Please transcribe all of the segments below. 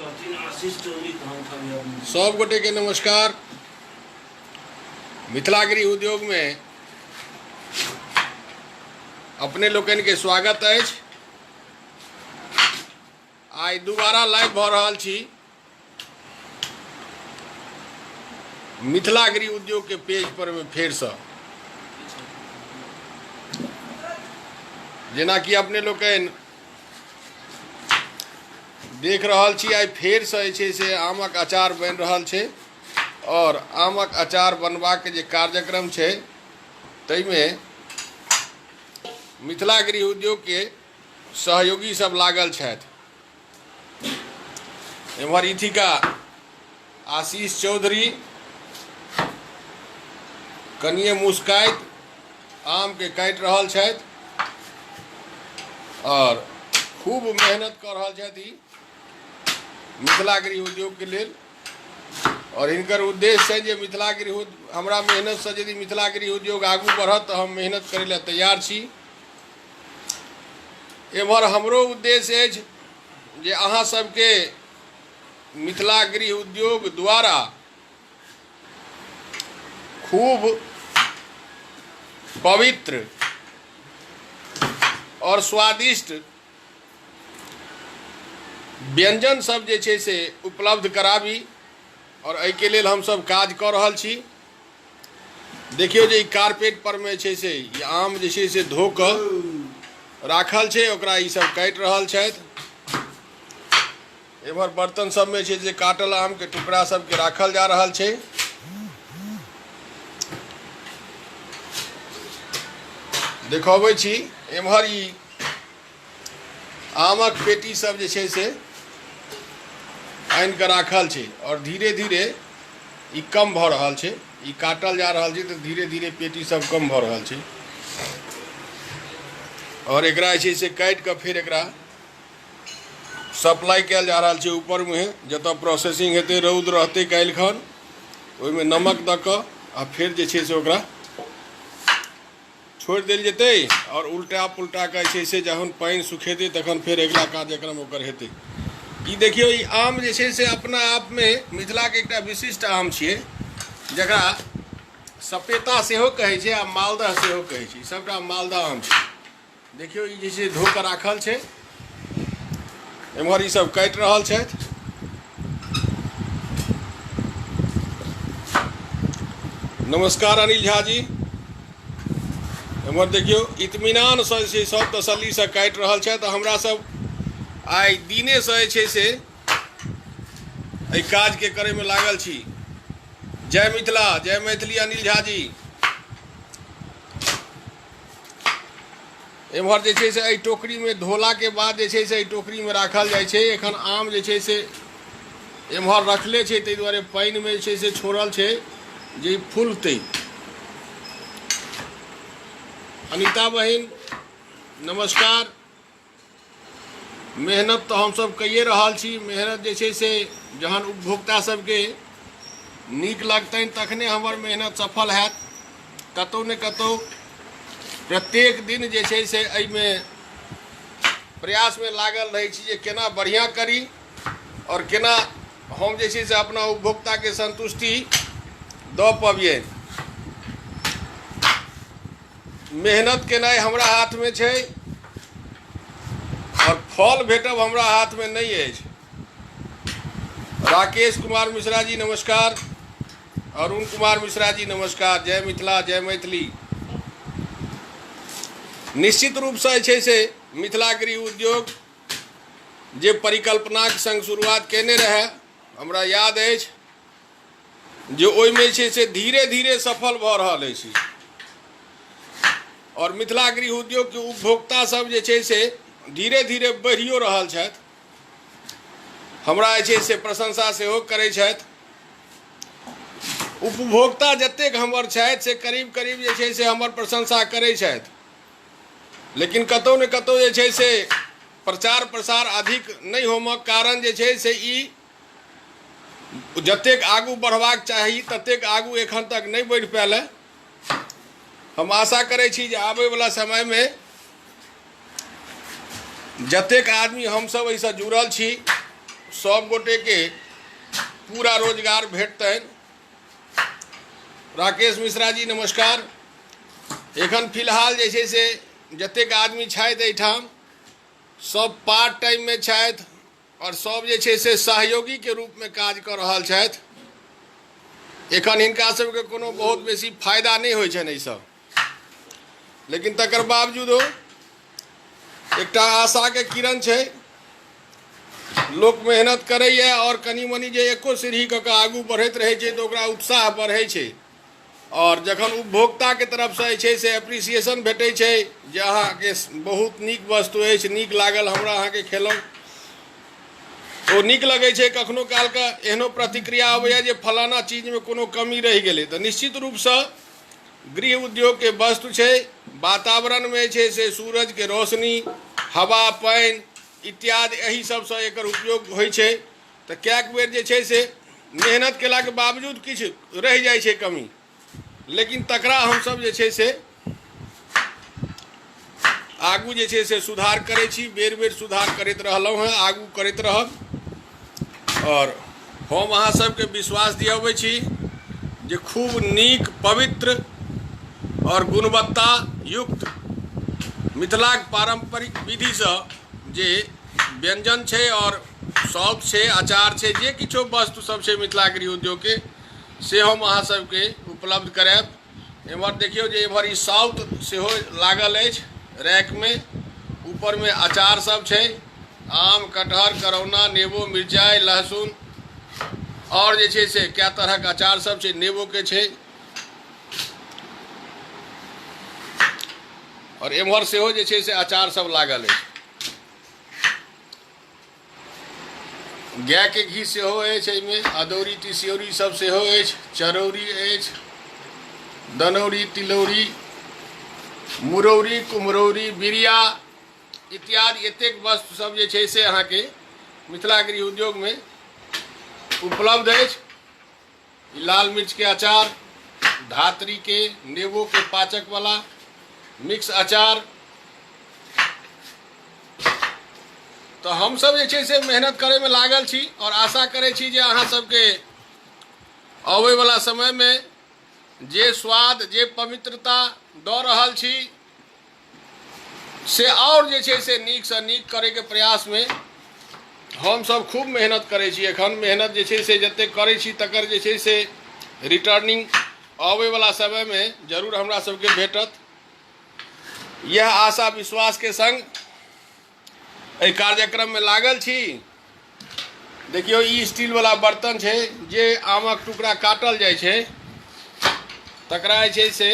कहथिन आशीष चौधरी तहन खाली। सब गोटे के नमस्कार। मिथिला गृह उद्योग में अपने लोकनि के स्वागत अछि। आइ दोबारा लाइव भऽ रहल छी मिथिला गृह उद्योग के पेज पर में फेरसँ। जेनाकि अपने लोकनि देख रहल छी, आइ फेरसँ जे छै से आमक अचार बनि रहल छै आओर आमक अचार बनबाक जे कार्यक्रम छै ताहिमे मिथिला गृह उद्योगके सहयोगी सब लागल छथि। एम्हर इथिका आशीष चौधरी कनिए मुस्काइत आमके काटि रहल छथि आओर खूब मेहनत कऽ रहल छथि ई मिथिला गृह उद्योगके लेल। आओर हिनकर उद्देश्य छै जे मिथिला गृह, हमरा मेहनतसँ यदि मिथिला गृह उद्योग आगू बढ़त तऽ हम मेहनत करै लए तैयार छी। एम्हर हमरो उद्देश्य अछि जे अहाँ सबके मिथिला गृह उद्योग द्वारा खूब पवित्र और स्वादिष्ट व्यंजन सब जे छै से उपलब्ध कराबी और एहिके लेल हमसब काज कऽ रहल छी। देखियौ जे ई कारपेट पर मे छै से ई आम जे छै से धो कऽ राखल छै, ओकरा ई सब काटि रहल छथि। एम्हर बर्तन सबमे छै जे काटल आम के टुकड़ा सबके राखल जा रहल छै। देखबै छी एम्हर ई आमक पेटी सब जे छै से आनि कऽ राखल छै और धीरे धीरे ई कम भऽ रहल छै। ई काटल जा रहल छै तऽ धीरे धीरे पेटी सब कम भऽ रहल छै और एकरा जे छै से काटि कऽ फेर एकरा सप्लाई कयल जा रहल छै ऊपर मुँहे, जतऽ प्रोसेसिंग हेतै। रौद रहतै काल्हि खन, ओहिमे नमक दऽ कऽ आ फेर जे छै से ओकरा छोड़ि देल जेतै आओर उल्टा पुल्टा कऽ जे छै से जहन पानि सुखेतै तखन फेर अगिला कार्यक्रम ओकर हेतै। ई देखियौ, ई आम जे छै से अपना आपमे मिथिलाके एकटा विशिष्ट आम छियै, जकरा सपेता सेहो कहै छै आ मालदह सेहो कहै छै। सभटा मालदह आम छै। देखियौ, ई जे छै धो कऽ राखल छै। एम्हर ई सब काटि रहल छथि। नमस्कार अनिल झा जी। एम्हर देखियौ, इत्मीनानसँ जे छै सब तसल्लीसँ काटि रहल छथि। हमरा सब आइ दिनेसँ जे छै से एहि काजके करैमे लागल छी। जय मिथिला, जय मैथिली अनिल झा जी। एम्हर जे छै से एहि टोकरीमे धोलाके बाद जे छै से एहि टोकरीमे राखल जाइ छै। एखन आम जे छै से एम्हर रखले छै, ताहि दुआरे पानिमे जे छै से छोड़ल छै जे ई फूलतै। अनिता बहिन नमस्कार। मेहनत तऽ हमसभ कैए रहल छी। मेहनत जे छै से जहन उपभोक्ता सबके नीक लगतनि तखने हमर मेहनत सफल हैत। कतहु ने कतहु प्रत्येक दिन जे छै से एहिमे प्रयासमे लागल रहै छी जे केना बढ़िआँ करी आओर केना हम जे छै से अपना उपभोक्ताके सन्तुष्टि दऽ पबियनि। मेहनत केनाइ हमरा हाथमे छै आओर फल भेटब हमरा हाथमे नहि अछि। राकेश कुमार मिश्रा जी नमस्कार। अरुण कुमार मिश्रा जी नमस्कार। जय मिथिला, जय मैथिली। निश्चित रूपसँ जे छै से मिथिला गृह उद्योग जे परिकल्पनाक संग शुरुआत केने रहए, हमरा याद अछि जे ओहिमे जे छै से धीरे धीरे सफल भऽ रहल अछि आओर मिथिला गृह उद्योगके उपभोक्ता सब जे छै से धीरे धीरे बढ़ियो रहल छथि। हमरा जे छै से प्रशंसा सेहो करै छथि। उपभोक्ता जतेक हमर छथि से करीब करीब जे छै से हमर प्रशंसा करै छथि, लेकिन कतहु ने कतहु जे छै से प्रचार प्रसार अधिक नहि होमक कारण जे छै से ई जतेक आगू बढ़बाक चाही ततेक आगू एखन तक नहि बढ़ि पायल है। हम आशा करै छी जे आबैवला समयमे जतेक आदमी हमसभ एहिसँ जुड़ल छी सब गोटेके पूरा रोजगार भेटतनि। राकेश मिश्रा जी नमस्कार। एखन फिलहाल जे छै से जतेक आदमी छथि एहिठाम सब पार्ट टाइममे छथि आओर सब जे छै से सहयोगीके रूपमे काज कऽ रहल छथि। एखन हिनका सबके कोनो बहुत बेसी फायदा नहि होइ छनि एहिसँ, लेकिन तकर बावजूदो एकटा आशाके किरण छै। लोक मेहनत करैए आओर कनि मनि जे एको सीढ़ी कऽ कऽ आगू बढ़ैत रहै छै तऽ ओकरा उत्साह बढ़ै छै। आओर जखन उपभोक्ताके तरफसँ जे छै से एप्रिसिएशन भेटै छै जे अहाँके बहुत नीक वस्तु अछि, नीक लागल हमरा, अहाँके खेलहुँ ओ नीक लगै छै। कखनो कालके एहनो प्रतिक्रिया अबैए जे फलाना चीजमे कोनो कमी रहि गेलै, तऽ निश्चित रूपसँ गृह उद्योगके वस्तु छै। वातावरणमे जे छै से सूरजके रोशनी, हवा, पानि इत्यादि एहि सबसँ एकर उपयोग होइ छै। तऽ कएक बेर जे छै से मेहनत केलाके बावजूद किछु रहि जाइ छै कमी, लेकिन तकरा हमसब जे छै से आगू जे छै से सुधार करै छी, बेर बेर सुधार करैत रहलहुँ हेँ, आगू करैत रहब। आओर हम अहाँ सबके विश्वास दिअबै छी जे खूब नीक, पवित्र आओर गुणवत्ता युक्त मिथिलाक पारम्परिक विधिसँ जे व्यञ्जन छै आओर सौंफ छै, अचार छै, जे किछो वस्तु सब छै मिथिला गृह उद्योगके, से हम अहाँ सबके उपलब्ध करायब। एम्हर देखियौ जे एम्हर ई साउथ सेहो लागल अछि रैकमे, ऊपरमे अचार सब छै, आम, कटहर, करौना, नेबो, मिरचाइ, लहसुन आओर जे छै से कए तरहक अचार सब छै, नेबोके छै। आओर एम्हर सेहो जे छै से अचार सब लागल अछि। गायके घी सेहो अछि एहिमे, अदौरी तिसियौरी सब सेहो अछि, चरौरी अछि, दनौरी, तिलौरी, मुरौरी, कुम्हरौरी, बिरिया इत्यादि एतेक वस्तु सब जे छै से अहाँके मिथिला गृह उद्योगमे उपलब्ध अछि। ई लाल मिर्चके अचार, धात्रीके, नेबोके पाचकवला मिक्स अचार। तऽ हमसब जे छै से मेहनत करैमे लागल छी आओर आशा करै छी जे अहाँ सबके अबैवला समयमे जे स्वाद, जे पवित्रता दऽ रहल छी से आओर जे छै से नीकसँ नीक करैके प्रयासमे हमसब खूब मेहनत करै छी। एखन मेहनत जे छै से जतेक करै छी तकर जे छै से रिटर्निंग अबैवला समयमे जरूर हमरा सबके भेटत। यह आशा विश्वासके संग एहि कार्यक्रममे लागल छी। देखियौ ई स्टीलवला बर्तन छै, जे आमक टुकड़ा काटल जाइ छै तकरा जे छै से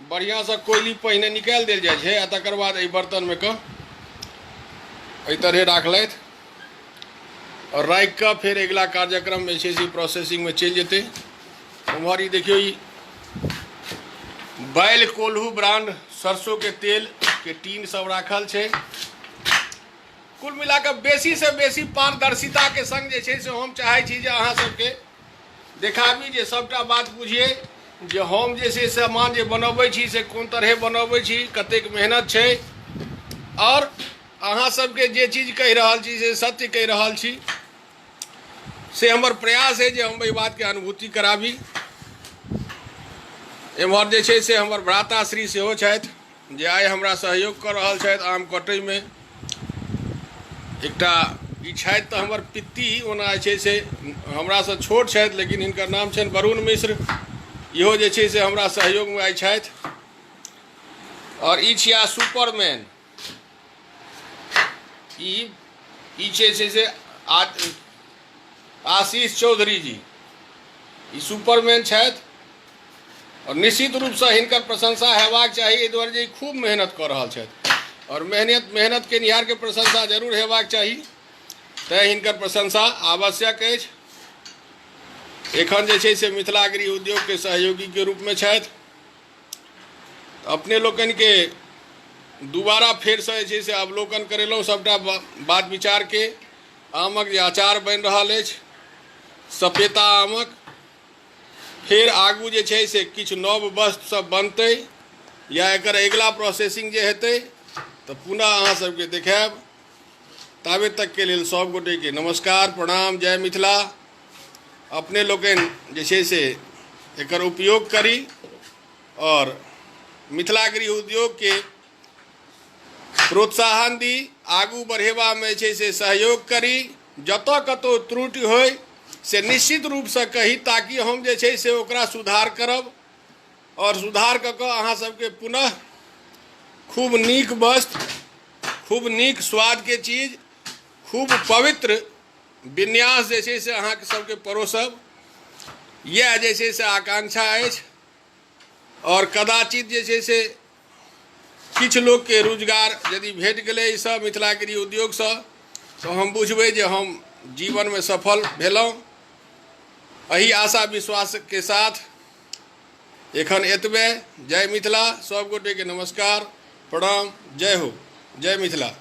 बढ़िआँसँ कोयली पहिने निकालि देल जाइ छै आ तकर बाद एहि बर्तनमे कऽ एहि तरहे राखलथि आओर राखि कऽ फेर अगिला कार्यक्रम जे छै से प्रोसेसिंगमे चलि जेतै। उम्हर ई देखियौ ई बैल कोल्हू ब्रांड सरसों के तेल के टीन सब राखल छै। कुल मिलाकऽ बेसी से बेसी पारदर्शिता के संग जे छै से हम चाहै छी जे अहाँ सबके देखाबी, जे सबटा बात बुझियै जे हम जे छै सामान जे बनबै छी से कोन तरहे बनबै छी, कतेक मेहनत छै, आओर अहाँ सबके जे चीज कहि रहल छी से सत्य कहि रहल छी। से हमर प्रयास है जे हम एहि बातके अनुभूति कराबी। एम्हर जे छै से हमर भ्राताश्री सेहो छथि जे आइ हमरा सहयोग कऽ रहल छथि आम कटैमे। एकटा ई छथि तऽ हमर पित्ती, ओना जे छै से हमरासँ छोट छथि, लेकिन हिनकर नाम छनि वरुण मिश्र। इहो जे छै से हमरा सहयोगमे आइ छथि। आओर ई छिया सुपरमैन, ई ई छै से आशीष चौधरी जी, ई सुपरमैन छथि आओर निश्चित रूपसँ हिनकर प्रशंसा हेबाक चाही, एहि दुआरे जे ई खूब मेहनत कऽ रहल छथि आओर मेहनत मेहनत केनिहारके प्रशंसा जरूर हेबाक चाही, तैँ हिनकर प्रशंसा आवश्यक अछि। एखन जे छै से मिथिला गृह उद्योगके सहयोगीके रूपमे छथि। अपने लोकनिके दुबारा फेरसँ जे छै से अवलोकन करेलहुँ सभटा बात विचारके। आमक जे अचार बनि रहल अछि सपेता आमक, फेर आगू जे छै से किछु नव वस्तु सब बनतै या एकर अगिला प्रोसेसिंग जे हेतै तऽ पुनः अहाँ सबके देखायब। ताबे तकके लेल सभ गोटेके नमस्कार, प्रणाम, जय मिथिला। अपने लोकनि जे छै से एकर उपयोग करी आओर मिथिला गृह उद्योगके प्रोत्साहन दी, आगू बढ़ेबामे जे छै से सहयोग करी। जतऽ कतहु त्रुटि होइ से निश्चित रूपसँ कही, ताकि हम जे छै से ओकरा सुधार करब आओर सुधार कऽ कऽ अहाँ सबके पुनः खूब नीक वस्त्र, खूब नीक स्वादके चीज, खूब पवित्र विन्यास जे छै से अहाँके सबके परोसब, इएह जे छै से आकांक्षा अछि। आओर कदाचित जे छै से किछु लोकके रोजगार यदि भेट गेलै एहिसँ मिथिला गृह उद्योगसँ, तऽ हम बुझबै जे हम जीवनमे सफल भेलहुँ। एहि आशा विश्वासके साथ एखन एतबे। जय मिथिला, सब गोटेके नमस्कार, प्रणाम, जय हो, जय मिथिला।